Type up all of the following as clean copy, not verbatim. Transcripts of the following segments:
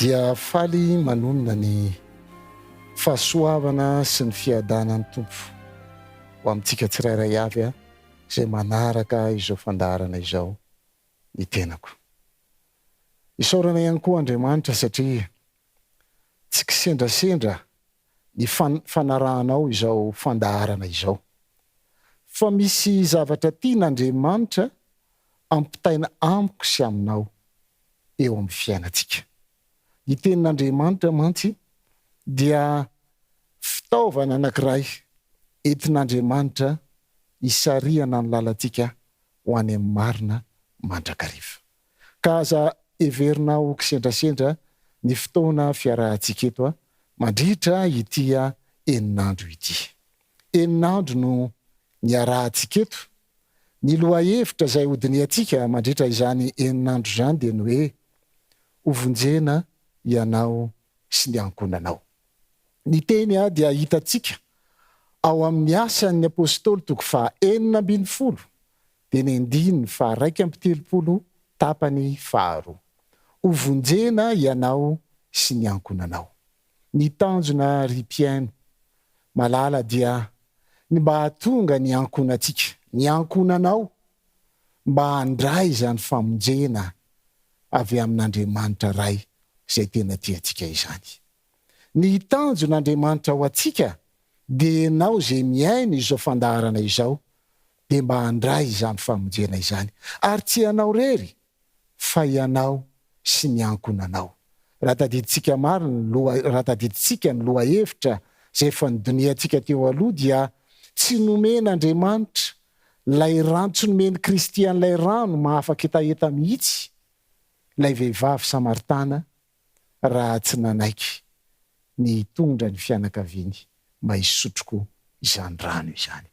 Dia faly manonona ny fahasoavana sy ny fiadanan'ny Tompo ho amintsika tsirairay avy izay manaraka izao fandaharana izao ny tenako. Isaorana ihany koa Andriamanitra satria tsy kisendrasendra ny fanarahanao izao fandaharana izao. Fa misy zavatra tian'Andriamanitra ampitaina amiko sy aminao eo amin'ny fiainantsika. Ny tenin'Andriamanitra mantsy dia fitaovana anankiray entin'Andriamanitra hisarihana ny lalantsika ho any amin'ny marina mandrakariva. Ka aza heverina ho kisendrasendra ny fotoana fiarahantsika eto mandritra ity enin'andro ity. Enin'andro no niarahantsika eto. Ny lohahevitra izay hodinihantsika mandritra izany enin'andro izany dia ny hoe, Hovonjena ianao sy ny ankohonanao. Ny teny dia hitantsika ao amin'ny Asan'ny Apostoly toko faha 16 dia ny andininy faha 31 tapany faharoa. Hovonjena ianao sy ny ankohonanao. Ny tanjona ry mpihaino malala dia ny mba hahatonga ny ankohonantsika, ny ankohonanao mba handray izany famonjena avy amin'Andriamanitra Ray izay tena tia antsika izany. Ny tanjon'Andriamanitra ho antsika dia ianao izay mihaino izao fandaharana izao dia mba handray izany famonjena izany. Ary tsy ianao irery fa ianao sy ny ankohonanao. Raha tadidintsika marina ny loha, raha tadidintsika ny lohahevitra izay efa nodinihantsika teo aloha dia tsy nomen'Andriamanitra ilay rano, tsy nomen'i Kristy an'ilay rano mahafaketaheta mihitsy ilay vehivavy samaritana raha tsy nanaiky ny hitondra ny fianakaviany mba hisotro koa izany rano izany.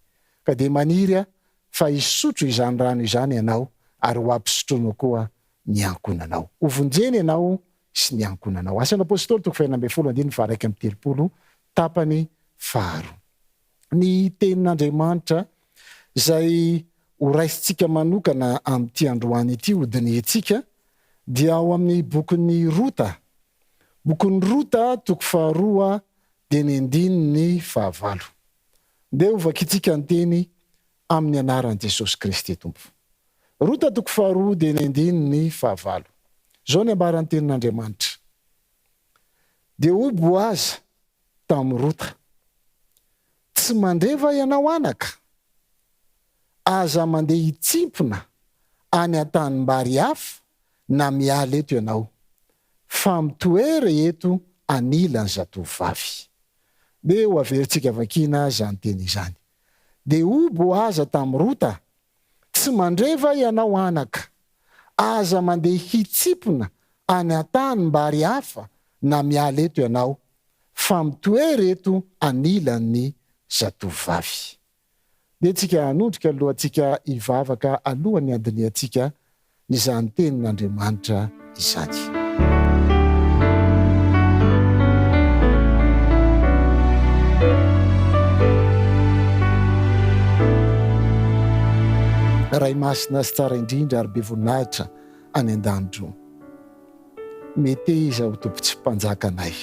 Ka dia maniry aho fa hisotro izany rano izany ianao ary ho ampisotroinao koa ny ankohonanao. Hovonjena ianao sy ny ankohonanao. Asan'ny Apostoly toko faha-16 andininy faha-31 tapany faharoa. Ny Tenin'Andriamanitra izay horaisintsika manokana amin'ity androany ity hodinihintsika dia ao amin'ny bokin'ny Rota. Bokin'ny Rota toko faharoa dia ny andininy fahavalo. Ndeha hovakintsika ny teny amin'ny anaran'i Jesosy Kristy Tompo. Rota toko faharoa dia ny andininy fahavalo. Izao ny ambaran'ny tenin'Andriamanitra. Dia hoy Boaza tamin'i Rota, Tsy mandre va ianao anaka? Aza mandeha hitsimpona any an-tanimbary hafa na miala eto ianao, fa mitoera eto anilan'ny zatovovavy. Dia ho averintsika vakiana izany teny izany. Dia hoy Boaza tamin'i Rota, Tsy mandre va ianao anaka? Aza mandeha hitsimpona any an-tanimbary hafa na miala eto ianao, fa mitoera eto anilan'ny zatovovavy. Ndeha tsika hanondrika ny lohantsika hivavaka alohan'ny handinihantsika izany tenin'Andriamanitra izany. Ray masina sy tsara indrindra ary be voninahitra any an-danitra o, meteza ho Tompo sy Mpanjakanay.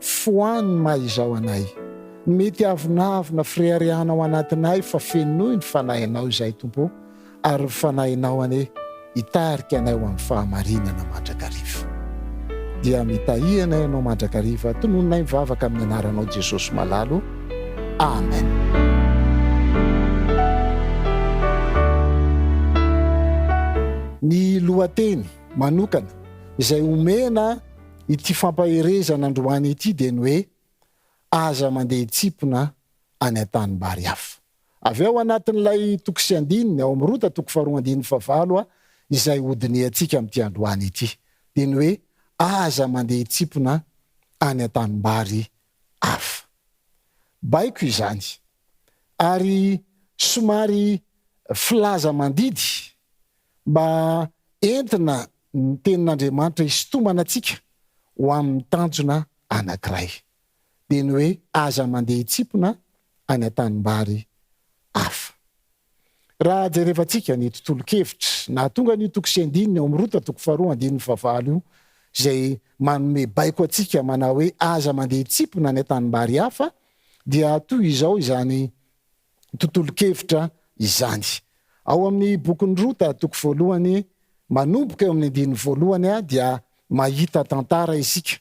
Foano ny maha izao anay. Ny mety avonavona fireharehana ao anatinay fa fenoy ny Fanahinao izahay Tompo ô, ary ny Fanahinao anie hitarika anay ho amin'ny fahamarinana mandrakariva. Dia mitahia anay Ianao mandrakariva, tononinay mivavaka amin'ny anaranao Jesosy malalo. Amen. Ny lohateny manokana izay omena Ity fampaherezana androany ity dia ny hoe aza mandeha hitsimpona any an-tanimbary hafa. Avy ao anatin'ilay toko sy andininy ao amin'ny Rota toko faharoa andininy fahavalo izay hodinihantsika amin'ity androany ity dia ny hoe aza mandeha hitsimpona any an-tanimbary hafa. Baiko izany ary somary filaza mandidy mba entina ny Tenin'Andriamanitra hisintomana antsika ho amin'ny tanjona anankiray, dia ny hoe aza mandeha hitsimpona any an-tanimbary hafa. Raha jerevantsika ny tontolon-kevitra nahatonga an'io toko sy andininy ao amin'ny Rota toko faharoa andininy fahavalo io, izay manome baiko antsika manao hoe aza mandeha tsimpona any an-tanimbary hafa, dia toy izao izany tontolon-kevitra izany. Ao amin'ny bokin'i Rota, toko voalohany, manomboka eo amin'ny andininy voalohany dia mahita tantara isika.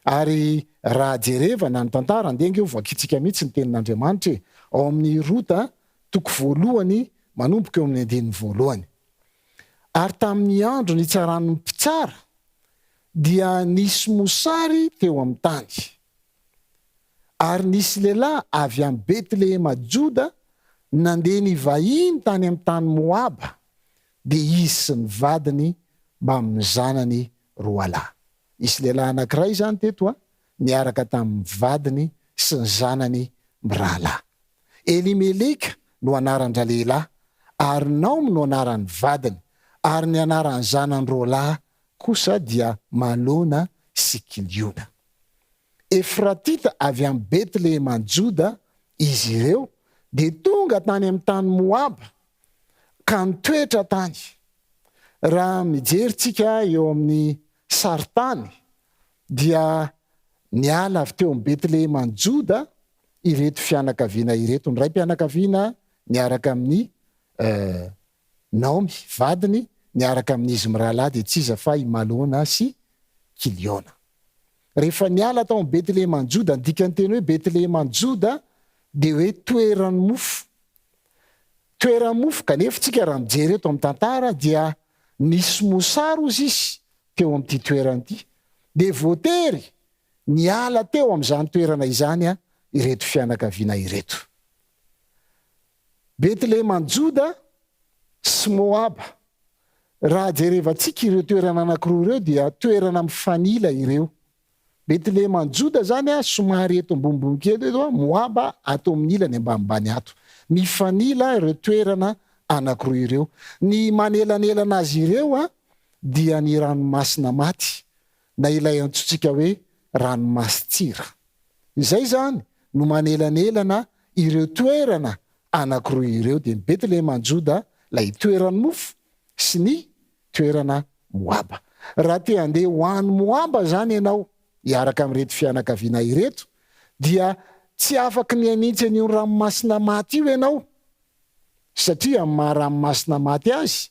Ary raha jerevana ny tantara, andeha ange ho vakintsika mihitsy ny tenin'Andriamanitra e! Ao amin'ny Rota, toko voalohany, manomboka eo amin'ny andininy voalohany. Ary tamin'ny andro nitsaran'ny mpitsara, dia nisy mosary teo amin'ny tany. Ary nisy lehilahy avy any Betlehema Joda nandeha nivahiny tany amin'ny tany Moaba, dia izy sy ny vadiny mbamin'ny zanany roalahy. Nisy lehilahy anankiray izany teto niaraka tamin'ny vadiny sy ny zanany mirahalahy. Elimeleka no anaran-dralehilahy, ary Naomy no anaran'ny vadiny, ary ny anaran'ny zanany roalahy kosa dia Malona sy Kiliona. Efratita avy any Betleheman-Joda izy ireo, dia tonga tany amin'ny tany Moaba, ka nitoetra tany. Raha mijery tsika eo amin'ny sarintany, dia niala avy teo amin'ny Betleheman-Joda ireto fianakaviana ireto. Ny raim-pianakaviana niaraka amin'i Naomy, vadiny, niaraka amin'izy mirahalahy dia tsy iza fa i Malona sy Kiliona. Rehefa niala tao amin'i Betleheman-Joda, ny dikan'ny teny hoe Betleheman-Joda dia hoe toeran'ny mofo. Toeran'ny mofo, kanefa isika raha mijery eto amin'ny tantara dia nisy mosary hozy izy teo amin'ity toerana ity. Dia voatery niala teo amin'izany toerana izany ireto fianakaviana ireto. Betleheman-Joda sy Moaba. Raha jerevantsika ireo toerana anankiroa ireo dia toerana mifanila ireo. Betleheman-Joda izany somary eto ambonimbony kely eto, Moaba ato amin'ny ilany ambanimbany ato. Mifanila ireo toerana anankiroa ireo. Ny manelanelana azy ireo dia ny Ranomasina Maty na ilay antsointsika hoe Ranomasin-tsira. Izay izany no manelanelana ireo toerana anankiroa ireo, dia ny Betleheman-Joda, ilay itoeran'ny mofo, sy ny toerana Moaba. Raha te handeha ho any Moaba izany ianao, hiaraka amin'ireto fianakaviana ireto, dia tsy afaky ny hanintsy an'io Ranomasina Maty io ianao, satria amin'ny maha Ranomasina Maty azy,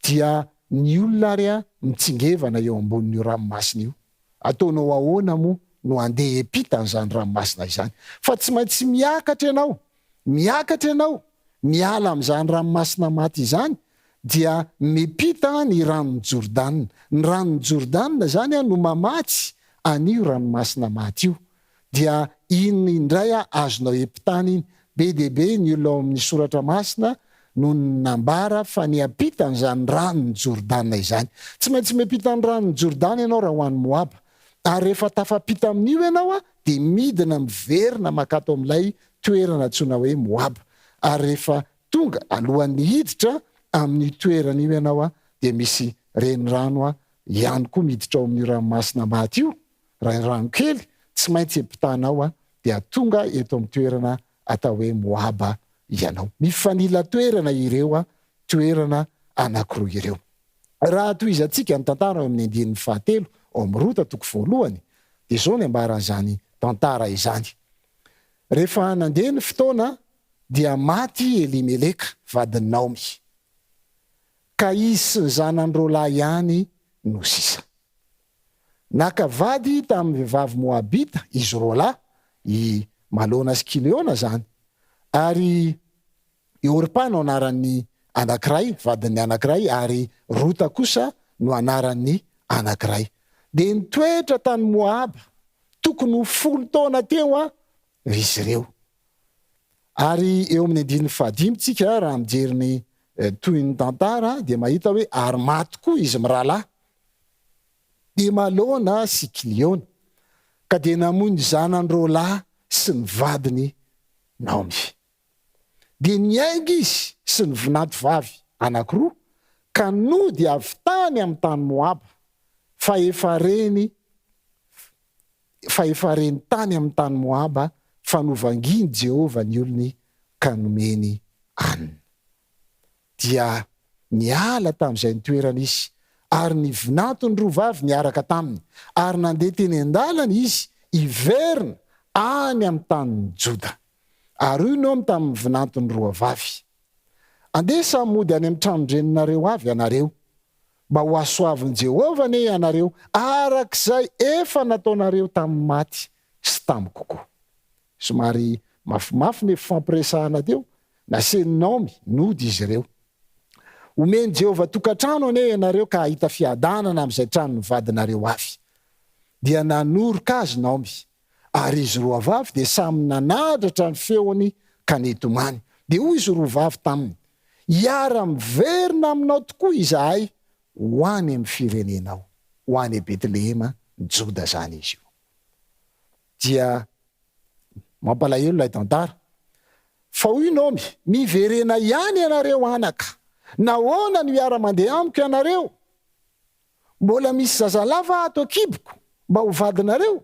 dia ny olona ary mitsingevana eo ambonin'io ranomasina io. Ataonao ahoana moa no handeha hiampita an'izany ranomasina izany? Fa tsy maintsy miakatra ianao, miakatra ianao, miala amin'izany ranomasina maty izany, dia miampita ny ranon'i Jordana. Ny ranon'i Jordana izany no mamatsy an'io ranomasina maty io. Dia iny indray azonao epitana iny. Be dia be ny olona ao amin'ny Soratra Masina no nambara fa niampita an'izany ranon'i Jordana izany. Tsy maintsy miampita ny ranon'i Jordana ianao raha ho any Moaba. Ary rehefa tafapita amin'io ianao dia midina miverina mankato amin'ilay toerana antsoina hoe Moaba. Ary rehefa tonga alohan'ny hiditra amin'io toerana io ianao dia misy renirano ihany koa miditra ao amin'io ranomasina maty io. Rainirano kely tsy maintsy empitanao dia tonga eto amin'ny toerana atao hoe Moaba ianao. Mifanila toerana ireo toerana anankiroa ireo. Raha tohizantsika ny tantara ao amin'ny andininy fahatelo ao amin'ny Rota toko voalohany dia izao ny ambaran'izany tantara izany, Rehefa nandeha ny fotoana dia maty i Elimeleka vadin'i Naomy, ka izy sy ny zanany roalahy ihany no sisa. Naka vady tamin'ny vehivavy moabita izy roalahy, i Malona sy Kiliona izany. Ary i Orpa no anaran'ny anankiray, vadin'ny anankiray, ary Rota kosa no anaran'ny anankiray. Dia nitoetra tany Moaba, tokony ho folo taona teo izy ireo. Ary eo amin'ny andininy fahadimy tsika, raha mijery ny tohin'ny tantara, dia mahita hoe ary maty koa izy mirahalahy. I Malona sy Kiliona, ka dia namoy ny zanany roalahy sy ny vadiny Naomy. Dia niainga izy sy ny vinanto vavy anankiroa ka nody avy tany amin'ny tany Moaba, fa efa reny fa efa reny tany amin'ny tany Moaba fa novangian'i Jehovah ny olony ka nomeny hanina. Dia niala tamin'izay nitoerany izy. Ary ny vinantony roa vavy niaraka taminy, ary nandeha teny an-dalana izy hiverina any amin'ny tanin'i Joda. Ary hoy Naomy tamin'ny vinantony roa vavy, Andeha samy mody any amin'ny tranon-dreninareo avy ianareo. Mba hohasoavin'i Jehovah anie ianareo, araka izay efa nataonareo tamin'ny maty sy tamiko koa. Somary mafimafy ny fifampiresahana teo. Nasen'i Naomy nody izy ireo. Homen'i Jehovah tokantrano anie ianareo ka hahita fiadanana amin'izay tranon'ny vadinareo avy. Dia nanoroka azy Naomy, ary izy roa vavy dia samy nanadratra ny feony ka nitomany. Dia hoy izy roa vavy taminy, Hiara-miverina aminao tokoa izahay ho any amin'ny firenenao. Ho any Betlehema, Joda izany izy io. Dia mampalahelo ilay tantara. Fa hoy Naomy, Miverena ihany ianareo anaka. Nahoana no hiara-mandeha amiko ianareo? Mbola misy zazalahy va ato an-kiboko mba ho vadinareo?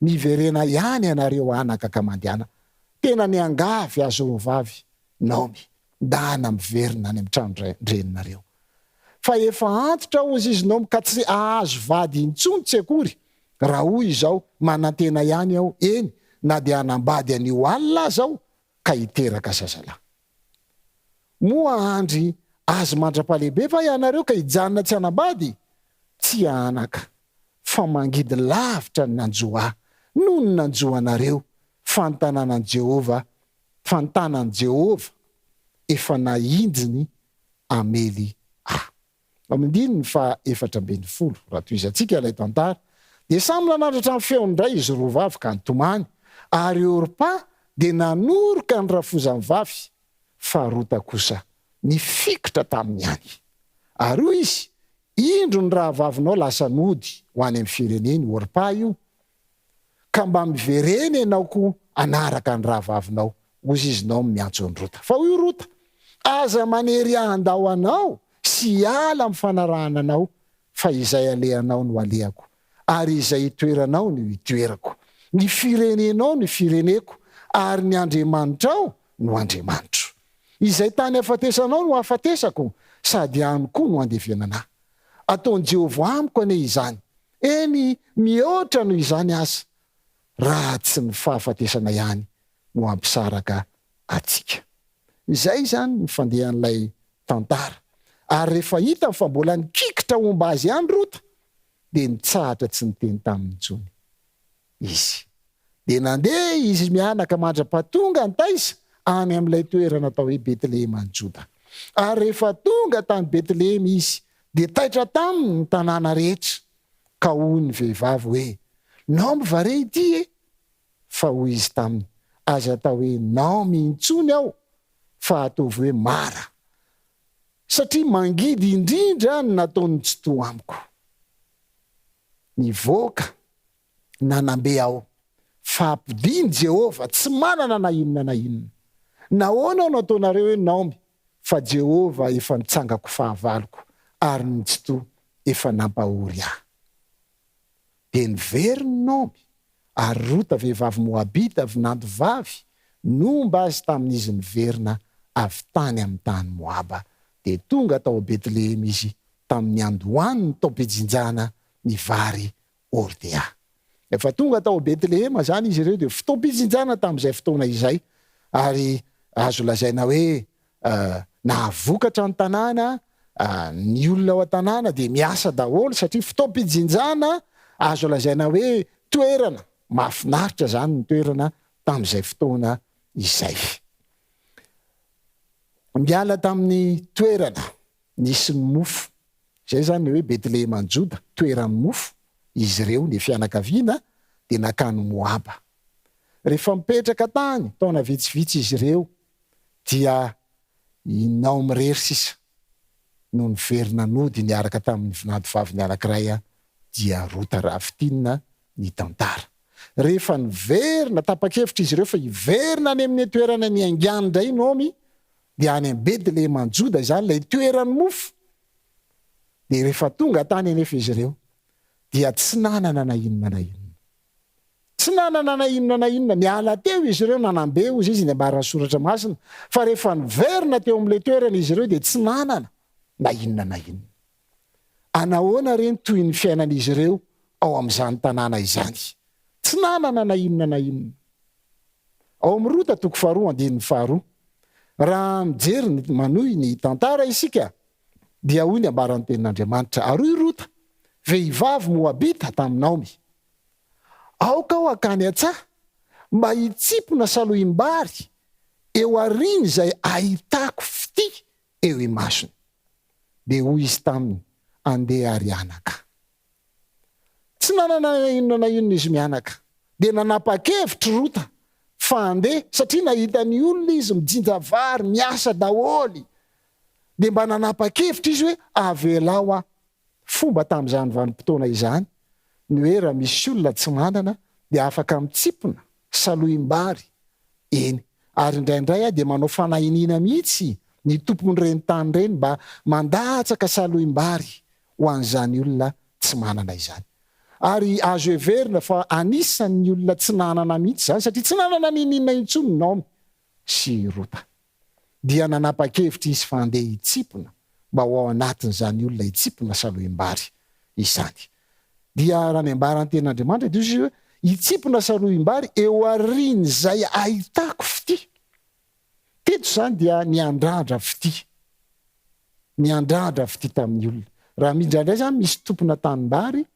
Miverena ihany ianareo anaka ka mandehana. Tena niangavy azy roa vavy Naomy, Ndana miverina any amin'ny tranon-dreninareo. Fa efa antitra hozy izy Naomy ka tsy hahazo vady intsony tsy akory. Raha hoy izao, manantena ihany aho, eny, na dia hanambady an'io alina aza aho, ka hiteraka zazalahy. Moa hahandry azy mandra-pahalehibe va ianareo ka hijanona tsy hanambady? Tsia anaka, fa mangidy lavitra ny nanjo ahy noho ny nanjo anareo, fa ny tanànan'i Jehovah, fa ny tanan'i Jehovah efa nahinjiny hamely ahy. Amin'ny andininy faha 14, raha tohizantsika ilay tantara, dia samy nanandratra ny feony indray izy roa vavy ka nitomany, ary Orpa dia nanoroka ny rafozany vavy, fa Rota kosa nifikitra taminy ihany. Ary hoy izy, Indro ny rahavavinao lasa nody ho any amin'ny fireneny, Orpa io, Ka mba miverena ianao koa hanaraka ny rahavavinao, hozy izy Naomy miantso an'i Rota. Fa hoy Rota, Aza manery ahy handao anao sy hiala amin'ny fanarahana anao, fa izay alehanao no alehako, ary izay itoeranao no itoerako. Ny firenenao no fireneko, ary ny Andriamanitrao no Andriamanitro. Izay tany hahafatesanao no hahafatesako, sady any koa no handevenana ahy. Ataon'i Jehovah amiko anie izany, eny, mihoatra noho izany aza, raha tsy ny fahafatesana ihany no hampisaraka antsika. Izay izany ny fandehan'ilay tantara. Ary rehefa hitany fa mbola nikikitra homba azy ihany Rota, dia nitsahatra tsy niteny taminy intsony. Izy. Dia nandeha izy mianaka mandra-pahatonga any taiza? Any amin'ilay toerana atao hoe Betlehema any Joda. Ary rehefa tonga tany Betlehema izy, dia taitra taminy ny tanàna rehetra, ka hoy ny vehivavy hoe, Naomy va re ity e? Fa hoy izy taminy, Aza atao hoe Naomy intsony aho, fa ataovy hoe Mara, satria mangidy indrindra ny nataon'ny Tsitoha amiko. Nivoaka nanambe aho fa ampodian'i Jehovah tsy manana na inona na inona. Nahoana aho no ataonareo hoe Naomy, fa Jehovah efa nitsangako fahavaloko ary ny Tsitoha efa nampahory ahy? Dia niveriny Naomy, ary Rota vehivavy Moabita vinanto vavy nomba azy tamin'izy niverina avy tany amin'ny tany Moaba. Dia tonga tao Betlehema izy tamin'ny niandohan'ny taom-pijinjana ny vary Ordea. Efa tonga tao Betlehema izany izy ireo dia fotoam-pijinjana tamin'izay fotoana izay, ary azo lazaina hoe nahavokatra ny tanàna, ny olona ao an-tanàna dia miasa daholo satria fotoam-pijinjana, azo lazaina hoe toerana mahafinaritra izany ny toerana tamin'izay fotoana izay. Niala tamin'ny toerana nisy ny mofo. Izay izany ny hoe Betlehema any Joda, toeran'ny mofo, izy ireo, ny fianakaviana, dia nankany Moaba. Rehefa nipetraka tany taona vitsivitsy izy ireo, dia i Naomy irery sisa no niverina nody niaraka tamin'ny vinantovaviny anankiray, dia Rota raha fintinina ny tantara. Rehefa niverina, tapa-kevitra izy ireo fa hiverina any amin'ny toerana niaingàny indray i Naomy, dia any Betlehema any Joda izany ilay toeran'ny mofo. Dia rehefa tonga tany anefa izy ireo, dia tsy nanana na inona na inona. Tsy nanana na inona na inona. Niala teo izy ireo, nanam-be hozy izy, ny ambaran'ny Soratra Masina, fa rehefa niverina teo amin'ilay toerana izy ireo dia tsy nanana na inona na inona. Anahoana re ny tohin'ny fiainan'izy ireo ao amin'izany tanàna izany? Tsy nanana na inona na inona. Ao amin'ny Rota toko faharoa andininy faharoa, raha mijery ny manohy ny tantara isika, dia hoy ny ambaran'ny Tenin'Andriamanitra, Ary hoy Rota, vehivavy Moabita, tamin'i Naomy, Aoka aho hankany an-tsaha mba hitsimpona salohim-bary eo aorian'izay ahitako fitia eo imasony. Dia hoy izy taminy, Andeha àry anaka. Tsy nanana na inona na inona izy mianaka. Dia nanapa-kevitra i Rota fa handeha, satria nahita ny olona izy mijinja vary, miasa daholo. Dia mba nanapa-kevitra izy hoe, Avelao aho. Fomba tamin'izany vanim-potoana izany ny hoe raha misy olona tsy manana dia afaka mitsimpona salohim-bary eny. Ary indraindray dia manao fanahiniana mihitsy ny tompon'ireny tany ireny mba mandatsaka salohim-bary ho an'izany olona tsy manana izany. Ary azo heverina fa anisan'ny olona tsy nanana mihitsy izany satria tsy nanana n'inon'inona intsony Naomy sy Rota. Dia nanapa-kevitra izy fa handeha hitsimpona mba ho ao anatin'izany olona hitsimpona salohim-bary izany. Dia raha ny ambaran'ny tenin'Andriamanitra dia hoy izy hoe, hitsimpona salohim-bary eo aorian'izay ahitako fitia. Teto izany dia niandrandra fitia. Niandrandra fitia tamin'ny olona. Raha indraindray izany misy tompona tanimbary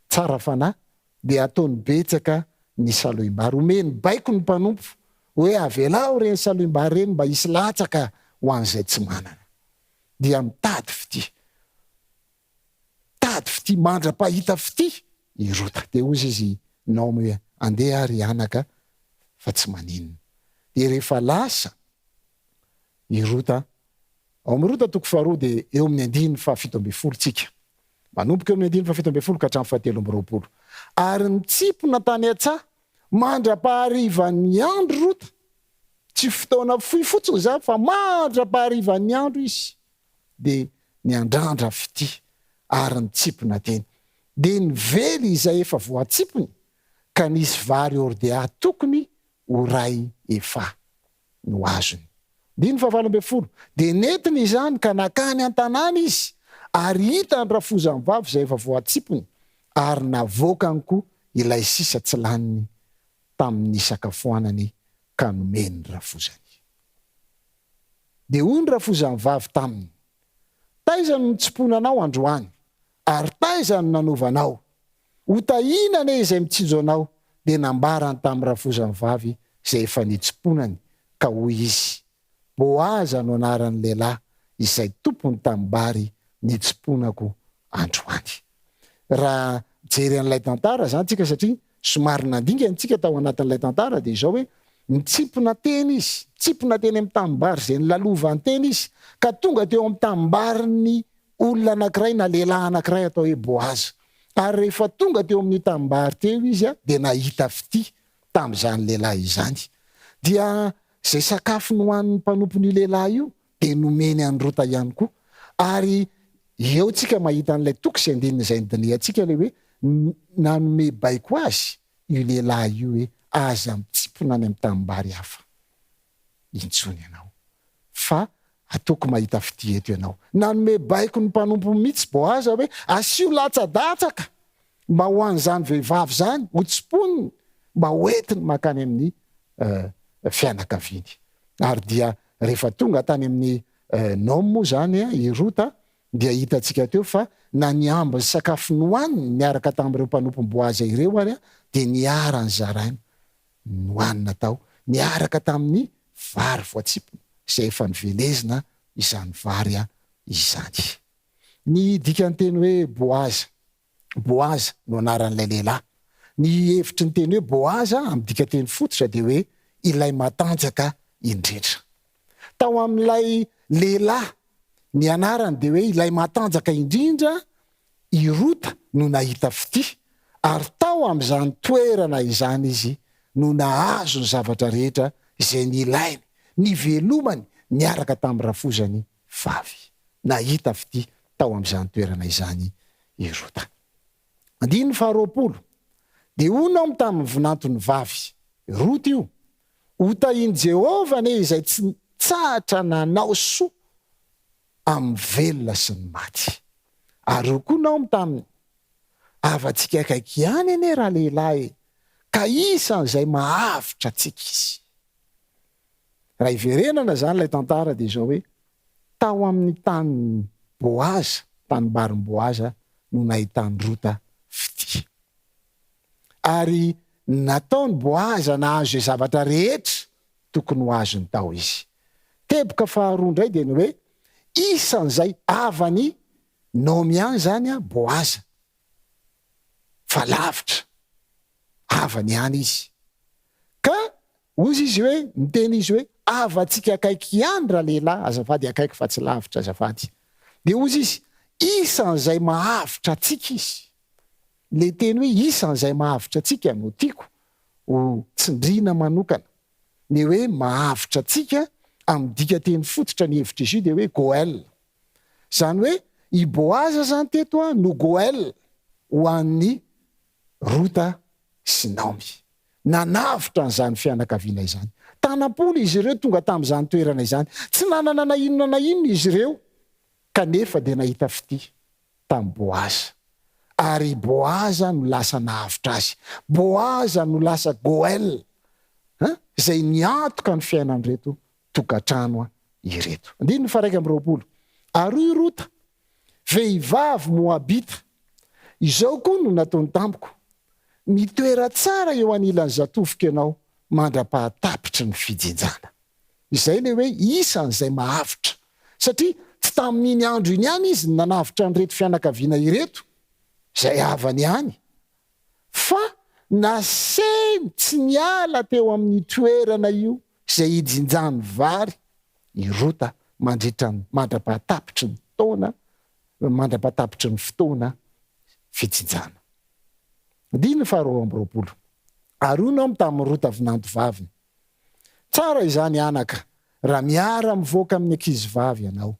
tsara fanahy dia ataony betsaka ny salohim-bary. Omeny baiko ny mpanompo hoe avelao ireny salohim-bary ireny mba hisy latsaka ho an'izay tsy manana. Dia mitady fitia. Mitady fitia mandra-pahita fitia i Rota. Dia hozy izy Naomy hoe, Andeha ary anaka fa tsy maninona. Dia rehefa lasa i Rota, ao amin'ny Rota toko faharoa dia eo amin'ny andininy fahafito ambin'ny folo tsika. Manomboka eo amin'ny andininy fahafito ambin'ny folo ka hatramin'ny fahatelo amby roapolo. Ary nitsimpona tany an-tsaha mandra-paharivan'ny andro Rota. Tsy fotoana fohy fotsiny izany fa mandra-paharivan'ny andro izy dia niandrandra fitia ary nitsimpona teny. Dia nively izay efa voatsimpony ka nisy vary hordea tokony ho iray efaha no azony. Andininy fahavalo ambin'ny folo, Dia nentiny izany ka nankany an-tanàna izy, ary hitany rafozany vavy izay efa voatsimpony, ary navoakany koa ilay sisa tsy laniny tamin'ny nisakafoanany ka nomeny ny rafozany. Dia hoy ny rafozany vavy taminy, Taiza no nitsimponanao androany, ary taiza no nanovanao? Ho tahiana anie izay mitsinjo anao. Dia nambarany tamin'ny rafozany vavy izay efa nitsimponany, ka hoy izy, Boaza no anaran'ny lehilahy izay tompon'ny tanimbary nitsimponako androany. Raha mijery an'ilay tantara izany tsika, satria somary nandingana tsika tao anatin'ilay tantara, dia izao hoe, nitsimpona teny izy, nitsimpona teny amin'ny tanimbary izay nolalovany teny izy, ka tonga teo amin'ny tanimbarin'ny olona anankiray na lehilahy anankiray atao hoe Boaza. Ary rehefa tonga teo amin'io tanimbary teo izy dia nahita fitia tamin'izany lehilahy izany. Dia izay sakafo nohanin'ny mpanompon'io lehilahy io dia nomeny an'i Rota ihany koa. Ary eo tsika mahita an'ilay toko sy andininy izay nodinihantsika ilay hoe nanome baiko azy io lehilahy io hoe aza mitsimpona any amin'ny tanimbary hafa intsony ianao fa ataoko mahita fitia eto ianao. Nanome baiko ny mpanompony mihitsy Boaza hoe asio latsa-datsaka mba ho an'izany vehivavy izany, ho tsimponiny mba ho entiny mankany amin'ny fianakaviany. Ary dia rehefa tonga tany amin'ny Naomy moa izany i Rota dia hitantsika teo fa na ny ambin'ny sakafo nohaniny niaraka tamin'ireo mpanompon'i Boaza ireo ary dia niara-nizaraina nohanina tao niaraka tamin'ny vary voatsipona izay efa novelezina izany vary izany. Ny dikan'ny teny hoe Boaza. Boaza no anaran'ilay lehilahy. Ny hevitry ny teny hoe Boaza amin'ny dikanteny fototra dia hoe ilay matanjaka indrindra. Tao amin'ilay lehilahy ny anarany dia hoe ilay matanjaka indrindra i Rota no nahita fitia, ary tao amin'izany toerana izany izy no nahazo ny zavatra rehetra izay nilainy, nivelomany niaraka tamin'ny rafozany vavy. Nahita fitia tao amin'izany toerana izany i Rota. Andininy faharoapolo, Dia hoy Naomy tamin'ny vinantony vavy, Rota io, Hotahin'i Jehovah anie izay tsy nitsahatra nanao soa amin'ny velona sy ny maty. Ary hoy koa Naomy taminy, Havantsika akaiky ihany anie ralehilahy e, ka isan'izay mahavotra antsika izy. Raha iverenana izany ilay tantara dia izao hoe, tao amin'ny tanin'i Boaza, tanimbarin'i Boaza no nahitan'i Rota fitia. Ary nataon'i Boaza nahazo izay zavatra rehetra tokony ho azony tao izy. Teboka faharoa indray dia ny hoe, isan'izay havan'i Naomy ihany izany Boaza, fa lavitra havany ihany izy. Ka hozy izy hoe, niteny izy hoe, havantsika akaiky ihany ralehilahy, azafady akaiky fa tsy lavitra azafady. Dia hozy izy, isan'izay mahavotra antsika izy. Ilay teny hoe isan'izay mahavotra antsika no tiako ho tsindriana manokana. Ny hoe mahavotra antsika amin'ny dikanteny fototra ny hevitr'izy io dia hoe goel. Izany hoe i Boaza izany teto no goel ho an'i Rota sy Naomy. Nanavotra an'izany fianakaviana izany. Tanam-polo izy ireo tonga tamin'izany toerana izany. Tsy nanana na inona na inona izy ireo, kanefa dia nahita fitia tamin'i Boaza. Ary i Boaza no lasa nahavotra azy. Boaza no lasa Goel, izay niantoka ny fiainan'ireto tokantrano ireto. Andininy faha-21. Ary hoy Rota, vehivavy Moabita, Izao koa no nataony tamiko, Mitoera tsara eo anilan'ny zatovoko ianao mandra-pahatapitry ny fijinjana. Izay ilay hoe isan'izay mahavotra. Satria tsy tamin'iny andro iny ihany izy no nanavotra an'ireto fianakaviana ireto, izay havany ihany, fa naseny tsy niala teo amin'io toerana io izay hijinjany vary i Rota mandritra ny mandra-pahatapitry ny taona, mandra-pahatapitry ny fotoana fijinjana. Andininy faharoa amby roapolo. Ary hoy Naomy tamin'i Rota vinantovaviny, Tsara izany anaka raha miara-mivoaka amin'ny ankizivavy ianao,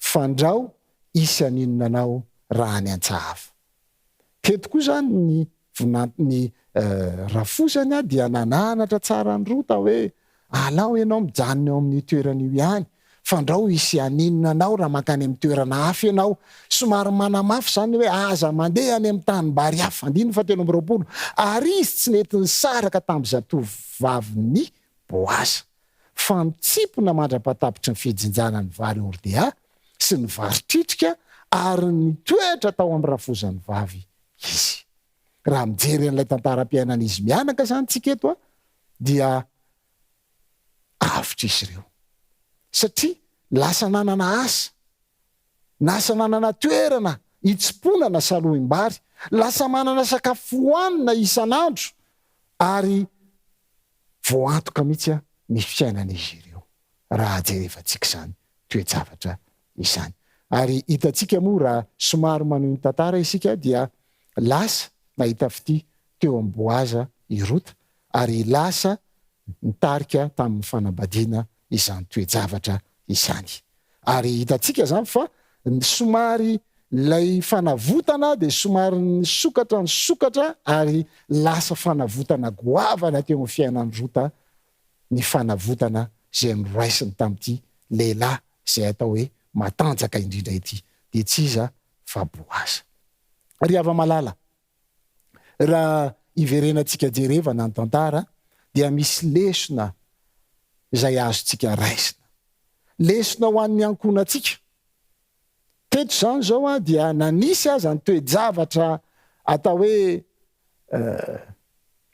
fandrao hisy haninona anao raha any an-tsaha hafa. Teto koa izany ny vinant ny rafozany dia nananatra tsara an'i Rota hoe, Alao ianao mijanona eo amin'io toerana io ihany, fandrao hisy haninona anao raha mankany amin'ny toerana hafa ianao. Somary manamafy izany hoe aza mandeha any amin'ny tanimbary hafa. Andininy fahatelo amby roapolo. Ary izy tsy nety nisaraka tamin'ny zatovovavin'i Boaza, fa nitsimpona mandra-pahatapitry ny fijinjana ny vary hordea sy ny vary tritrika ary nitoetra tao amin'ny rafozany vavy izy. Raha mijery an'ilay tantaram-piainan'izy mianaka izany tsika eto dia avotra izy ireo. Satria lasa nanana asa, lasa nanana toerana hitsimponana salohim-bary, lasa manana sakafo hohanina isan'andro ary voaantoka mihitsy ny fiainan'izy ireo raha jerevantsika izany toe-javatra izany. Ary hitantsika moa raha somary manohy ny tantara isika dia lasa nahita fitia teo amin'i Boaza i Rota ary lasa nitarika tamin'ny fanambadiana izany toe-javatra izany. Ary hitantsika izany fa somary ilay fanavotana dia somary nisokatra nisokatra ary lasa fanavotana goavana teo amin'ny fiainan'i Rota ny fanavotana izay noraisiny tamin'ity lehilahy izay atao hoe matanjaka indrindra ity, dia tsy iza fa Boaza. Ry hava-malala, Raha iverenantsika jerevana ny tantara dia misy lesona izay azontsika raisina. Lesona ho an'ny ankohonantsika. Teto izany izao dia na nisy aza ny toe-javatra atao hoe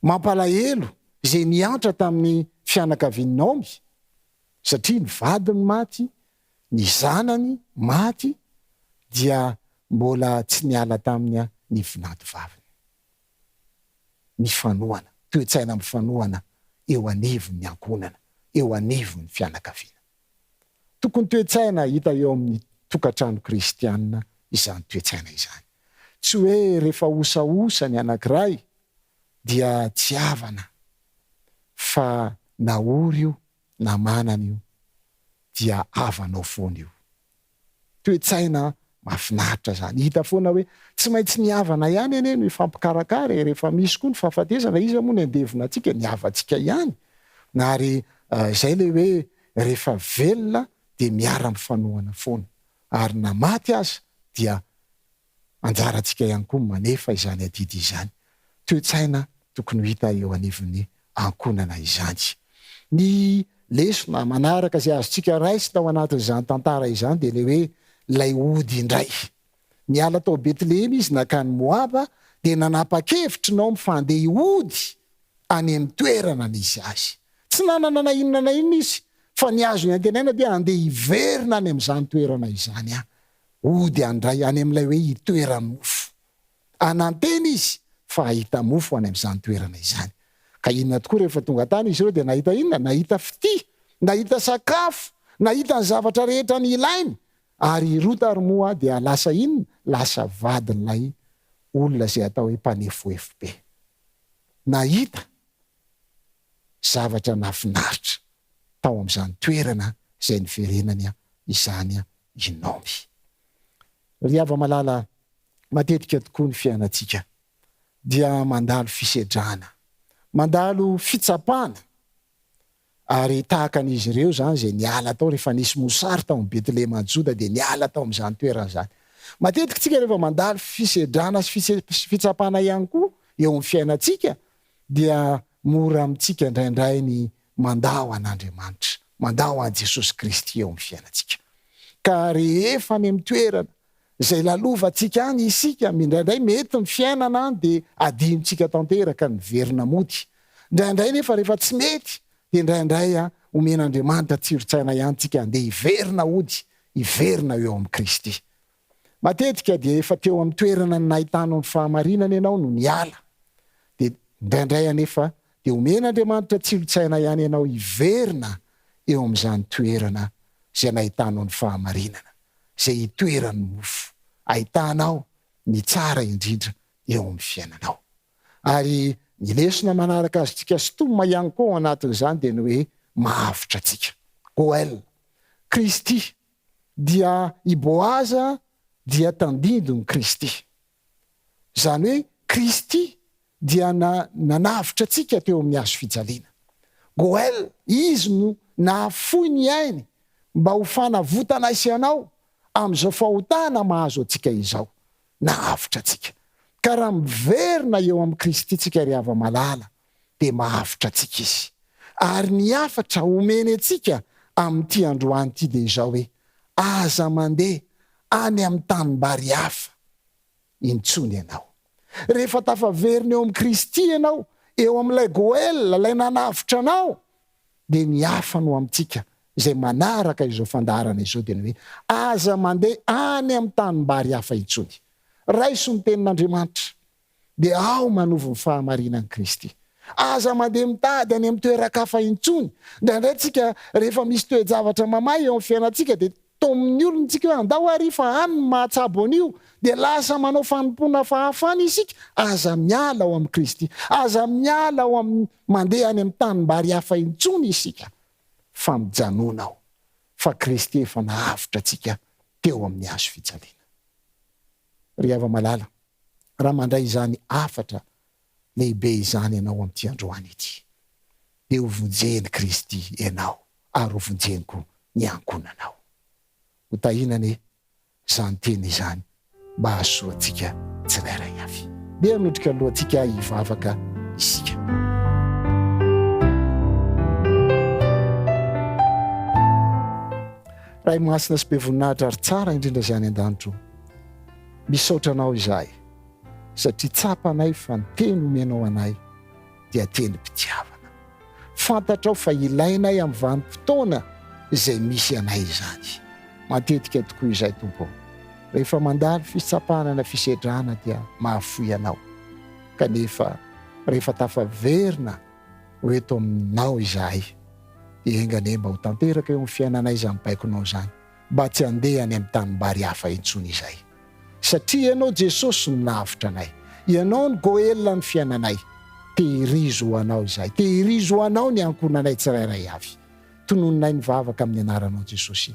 mampalahelo izay niantra tamin'ny fianakavian'i Naomy satria ny vadiny maty, ny zanany maty dia mbola tsy niala taminy ny vinantovaviny. Mifanohana, toe-tsaina mifanohana eo anivon'ny ankohonana, eo anivon'ny fianakaviana. Tokony toe-tsaina hita eo amin'ny tokantrano kristiana izany toe-tsaina izany. Tsy hoe rehefa osaosa ny anankiray dia tsy havana fa na ory io na manana io dia havanao foana io. Toe-tsaina mahafinaritra izany. Hita foana hoe tsy maintsy ny havana ihany anie no hifampikarakara e, rehefa misy koa ny fahafatesana, iza moa no handevina antsika? Ny havantsika ihany. Ary izay ilay hoe rehefa velona dia miara-mifanohana foana. Ary na maty aza dia. Anjarantsika ihany koa ny manefa izany adidy izany. Toe-tsaina tokony ho hita eo anivon'ny ankohonana izany. Ny lesona manaraka izay azontsika raisina ao anatin'izany tantara izany dia ilay hoe ilay hody indray. Niala tao Betlehema izy nankany Moaba dia nanapa-kevitra i Naomy fa handeha hody any amin'ny toerana nisy azy. Tsy nanana na inona na inona izy fa ny azony antenaina dia handeha hiverina any amin'izany toerana izany hody handray any amin'ilay hoe itoeran'ny mofo. Hanantena izy fa hahita mofo any amin'izany toerana izany. Ka inona tokoa rehefa tonga tany izy ireo dia nahita inona? Nahita fitia, nahita sakafo, nahita ny zavatra rehetra nilainy. Ary i Rota ary moa dia lasa inona? Lasa vadin'ilay olona izay atao hoe mpanefoefo be. Nahita zavatra nahafinaritra tao amin'izany toerana izay niverenany izany i Naomy. Ry hava-malala, matetika tokoa ny fiainantsika dia mandalo fisedrana, mandalo fitsapana, ary tahaka an'izy ireo izany izay niala tao rehefa nisy mosary tao amin'i Betlehema any Joda dia niala tao amin'izany toerana izany. Matetika isika rehefa mandalo fisedrana sy fitsapana ihany koa eo amin'ny fiainantsika dia mora amintsika indraindray ny mandao an'Andriamanitra, mandao an'i Jesosy Kristy eo amin'ny fiainantsika. Ka rehefa any amin'ny toerana izay lalovantsika any isika, indraindray mety ny fiainana any dia adinontsika tanteraka ny miverina mody. Indraindray nefa rehefa tsy mety dia indraindray omen'Andriamanitra tsiron-tsaina ihany tsika handeha hiverina hody, hiverina eo amin'i Kristy. Matetika dia efa teo amin'ny toerana nahitanao ny fahamarinana ianao no niala. Dia indraindray anefa dia omen'Andriamanitra tsiron-tsaina ihany ianao hiverina eo amin'izany toerana izay nahitanao ny fahamarinana, izay itoeran'ny mofo, ahitanao ny tsara indrindra eo amin'ny fiainanao. Ary ny lesona manaraka azontsika sintomina ihany koa ao anatin'izany dia ny hoe mahavotra antsika. Goel. Kristy dia i Boaza dia tandindon'i Kristy. Izany hoe Kristy dia nanavotra antsika teo amin'ny hazo fijaliana. Goel, Izy no nahafoy ny ainy mba ho fanavotana ahy sy anao amin'izao fahotana mahazo antsika izao. Nahavotra antsika. Ka raha miverina eo amin'i Kristy tsika ry hava-malala dia mahavotra antsika Izy. Ary ny hafatra omeny antsika amin'ity androany ity dia izao hoe, aza mandeha any amin'ny tanimbary hafa intsony ianao. Rehefa tafaverina eo amin'i Kristy ianao, eo amin'ilay Goel, ilay nanavotra anao, dia ny hafa no amintsika izay manaraka izao fandaharana izao dia ny hoe, aza mandeha any amin'ny tanimbary hafa intsony. Raiso ny tenin'Andriamanitra. dia ao manovo ny fahamarinan'i Kristy. Aza mandeha mitady any amin'ny toeran-kafa intsony. Indraindray tsika rehefa misy toe-javatra mamay eo amin'ny fiainantsika dia taomin'ny olona tsika hoe andao ary fa any no mahatsabo an'io, dia lasa manao fanompoana hafahafa any isika. Aza miala ao amin'i Kristy. Aza miala ao amin'ny mandeha any amin'ny tanimbary hafa intsony isika fa mijanona ao fa Kristy efa nahavotra antsika teo amin'ny hazo fijaliana. Ry hava-malala, raha mandray izany hafatra lehibe izany ianao amin'ity androany ity, dia ho vonjen'i Kristy ianao ary ho vonjeny koa ny ankohonanao. Ho tahiana anie izany teny izany mba hahasoa antsika tsirairay avy. Ndeha hanotrika ny lohantsika hivavaka isika. Ray masina sy be voninahitra ary tsara indrindra izay any an-danitra o. Misaotra anao izahay satria tsapanay fa ny teny omenao anay dia tenim-pitiavana. Fantatrao fa ilainay amin'ny vanim-potoana izay misy anay izany. Matetika tokoa izahay Tompo ô, rehefa mandalo fitsapana na fisedrana dia mahafoy Anao. Kanefa rehefa tafaverina ho eto Aminao izahay dia enga anie mba ho tanteraka eo amin'ny fiainanay izany baikonao izany. mba tsy handeha any amin'ny tanimbary hafa intsony izahay. Satria Ianao Jesosy no nahavotra anay. Ianao no Goela ny fiainanay. Tehirizo ho Anao izahay. Tehirizo ho Anao ny ankohonanay tsirairay avy. Tononinay ny vavaka amin'ny anaranao Jesosy.